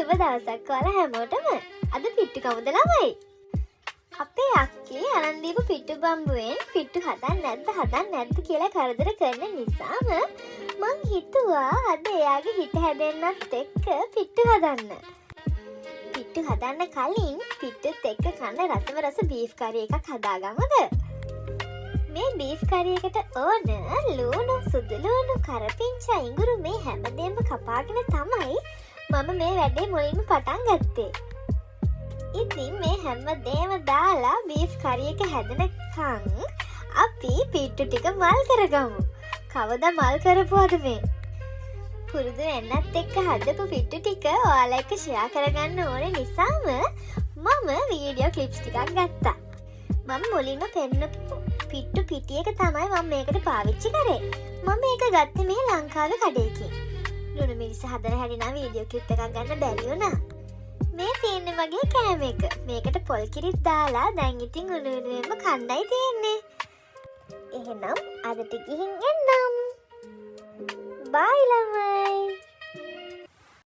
සුබ දවසක් ඔයාලා හැමෝටම. අද පිට්ටු කමුද ළමයි? අපේ අක්කි අරන් දීපු පිට්ටු බම්බුවෙන් පිට්ටු හදන්න නැද්ද හදන්න නැද්ද කියලා කරදර කරන නිසාම මං හිතුවා අද එයාගේ හිත හැදෙන්නත් එක්ක පිට්ටු හදන්න. පිට්ටු හදන්න කලින් පිට්ටුත් එක්ක කන්න රසම රස බීෆ් කරි එකක් හදාගමුද? මේ බීෆ් කරි එකට ඕන ලූණු, සුදු ලූණු, කරපිංචා, ඉඟුරු මේ හැමදේම කපාගෙන තමයි මම මේ වැඩේ මුලින්ම පටන් ගත්තේ. ඉතින් මේ හැම දේම දාලා බීෆ් කරි එක හැදෙනකන් අපි පිට්ටු ටික මල් කරගමු. කවදා මල් කරපුවද මේ? පුරුදු වෙන්නත් එක්ක හදපු පිට්ටු ටික ඔයාලා එක්ක ෂෙයා කරගන්න ඕන නිසාම මම වීඩියෝ ක්ලිප්ස් ටිකක් ගත්තා. මම මුලින්ම පෙන්නපු පිට්ටු පිටි එක තමයි මම මේකට පාවිච්චි කරේ. මම මේක ගත්තේ මෙහි ලංකාවේ කඩේකින්. ලුණු මිරිස හදන හැටි නම් වීඩියෝ ක්ලිප් එකක් ගන්න බැරි වුණා. මේ තියෙන්නේ මගේ කෑම එක. මේකට පොල් කිරිත් දාලා දැන් ඉතින් උණු උණුවෙන්ම කන්නයි තියෙන්නේ. එහෙනම් අදට ගිහින් එන්නම්.